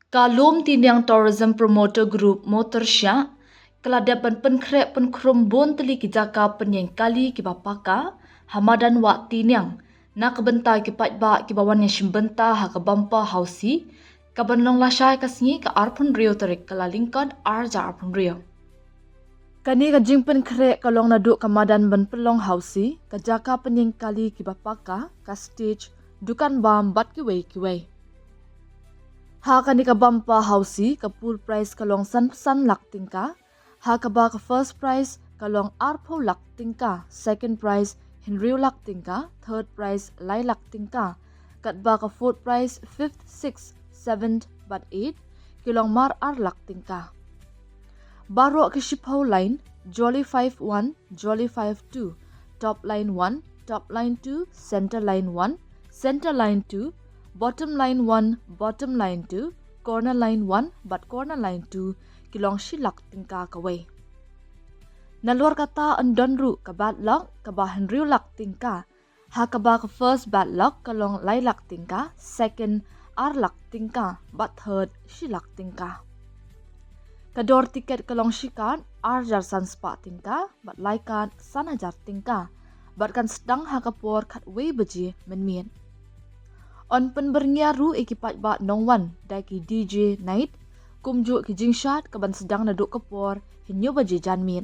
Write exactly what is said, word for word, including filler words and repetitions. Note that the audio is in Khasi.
Ka Lumtiniang Tourism Promoter Group Motorshiah ka la dep ban pynkhreh pynkhrum bun tylli ki jaka pynïeng kali kiba paka ha madan Wah Tiniang na ka bynta ki paidbah kiba wan ïashim bynta ha ka bumper hausi kaban long lashai ka sngi ka arphew hynriew tarik Kyllalyngkot arhajar arphew hynriew. Kane ka jingpynkhreh ka long naduh ka madan ban pynlong hausi, ka jaka pynïeng kali kiba paka, ka stage, dukan bam bad kiwei kiwei. Ha kane ka bumper hausi ka pool prize ka long sanphew san lak tyngka, ha kaba ka first prize ka long arphew lak tyngka, second prize hynriew lak tyngka, third prize lai lak tyngka, katba ka fourth prize, fifth, sixth, seventh bad eighth ki long mar ar lak tyngka. Baroh ki shiphew line, Jolly five one, Jolly five two, top line one, top line two, center line one, center line two, bottom line one, bottom line two, corner line one bad corner line two ki long shi lak tyngka kawei. Nalor kata yn don ruh ka bad lak kaba hynriew lak tyngka, ha kaba ka first bad lak ka long lai lak tyngka, second ar lak tyngka bad third shi lak tyngka. Ka dor tiket ka long shi kat arhajar san spah tyngka bad lai kat san hajar tyngka bad kan sdang ha ka por khatwei baje mynmiet. Yn pynbyrngia ruh ïa ki paidbah nongwan da ki D J night kumjuh ki jingshad kaban sdang naduh ka por hynñiew baje janmiet.